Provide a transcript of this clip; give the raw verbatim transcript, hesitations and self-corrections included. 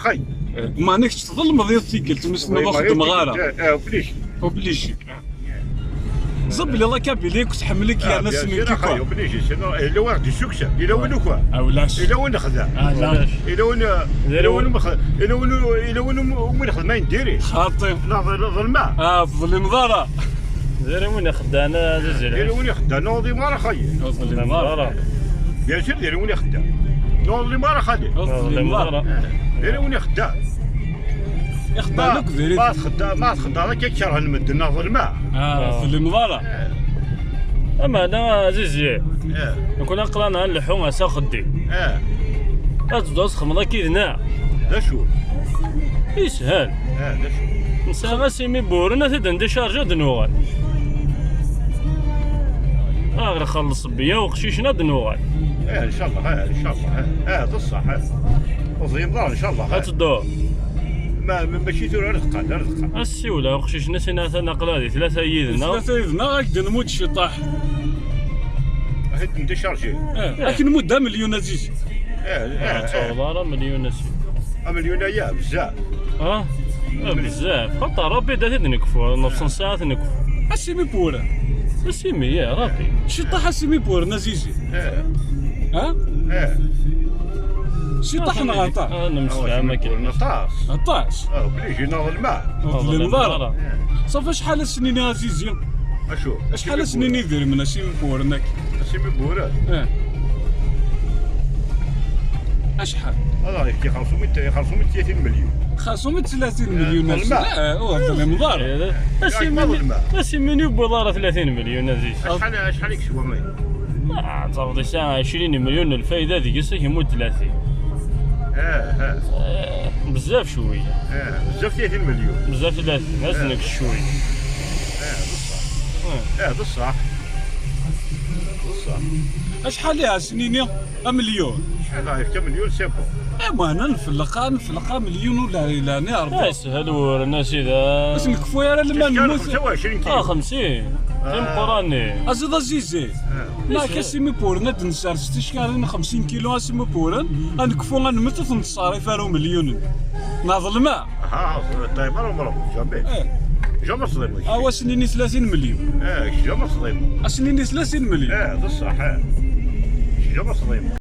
Xay. Ma nekk tḍelmeḍ i tikkelt, mi s-tenniḍ ur xeddmeɣ ara. Obligé. Obligé. Ẓer belli la Kabylie akk tḥemmel-ik yerna ssnen-k akk. Obligé, sinon, yella wayeḍ d-yessukksen, yella win ukan. Ah, ulac. Yella win nexdem. Ah, la. Yella win, yella win umi nexdem ayen diri. Xaṭi. Neɣ ḍelmeɣ. Ah, tḍelmeḍ ara. Diri win ixeddan, a Zizir. Diri win ixeddan, ur ḍlim ara xayi. Ur ḍlim ara. Bien sûr, diri win ixeddan. Ur ḍlim ara xali. Ur ḍlim ara. Diri win ixeddan. Ixeddan akk diri. Ma txedda, ma txedda akka kerhen medden, ur ḍlim ara. Ah, ur ḍlim ara. Ameɛna, a Zizir. Nekni aql-aneɣ ad nleḥḥu ass axeddim. Ad tebduḍ txedmeḍ akka yid-neɣ. D acu? Yeshel. Nesɛa asimi buren, ad t-id-ndicharji ad nuɣal. Ad ɣ-ixelleṣ ssebbiya uqcic-nni ad nuɣal. Ih, ncallah, ih, ncallah, ih, ih, d ṣṣeḥ, ih. Ur ẓriɣ ara, ncallah, ih. Ad tedduḍ? Ma, ma, mačči tura ara teqqal, ara teqqal. Ad ssiwleɣ uqcic-nni, sin atan aql-aɣ di tlata yid-neɣ. Tlata yid-neɣ, ad k-d-nmudd ciṭṭaḥ. Ad k-ndicharji. Ih, ad k-nmudd amelyun, a Zizi. Ih, ih, ur ttaweḍ ara amelyun, a Sidi. Amelyun aya, bezzaf. Ah, bezzaf. Xaṭer Ṛebbi da t-id-nekfu, nefṣen ssaɛa ad t-nekfu. Asimi buren. Asimi, ya Ṛebbi. Ciṭṭaḥ asimi buren, a Zizi. Ha? Ciṭṭaḥ neɣ aṭas? Ah, nemsefham akken. Aṭas. Aṭas. Ah, obligé neɣ d lmeɛ. Ur ḍlimeḍ ara. Ṣafi acḥal ad s-nini, a Zizi? Acu? Acḥal ad s-nini idrimen asimi buren akk? Asimi buren? Acḥal? Ad aɣ-yefk xerṣum i tlatin melyun. Xerṣum i tlatin melyun. Ḍelmeɣ. Ur ḍlimeḍ ara. Asimi-nni ur yewwiḍ ara tlatin melyun, a Zizi. Acḥal, acḥal i yeswa? Ah, ẓerḍ yesɛa ɛecrin melyun n lfayda, deg-s i yemmut tlatin. Bezzaf cwiya. Bezzaf tlatin melyun. Bezzaf tlatin, ad s-neg cwiya. D ṣṣeḥ. D ṣṣeḥ. D ṣṣeḥ. Acḥal i as-nini? Amelyun. Acḥal i yefka amelyun, c'est bon. Ameɛna nfelleq, nfelleq amelyun ur la ilaha illa Ṛebbi. Yeshel wuren, a Sidi. Ur s-nekfu ara lma nemmut. Xemsa u ɛecrin kilo. Ah, xemsin. Timeqqranin. Aziḍ a Zizi. Neɣ asimi buren ad d-nessers tickarin xemsin kilo asimi buren, ad nekfu ad nemmut ur t-nettṣerrif ara umelyun. Neɣ ḍelmeɣ? Ha, ṭṭayeb ara umreɣ, jamais. Jamais ẓlimeɣ. Awa, ad s-nini tlatin melyun. Jamais ẓlimeɣ. Ad s-nini tlatin melyun. D ṣṣeḥ, jamais ẓlimeɣ.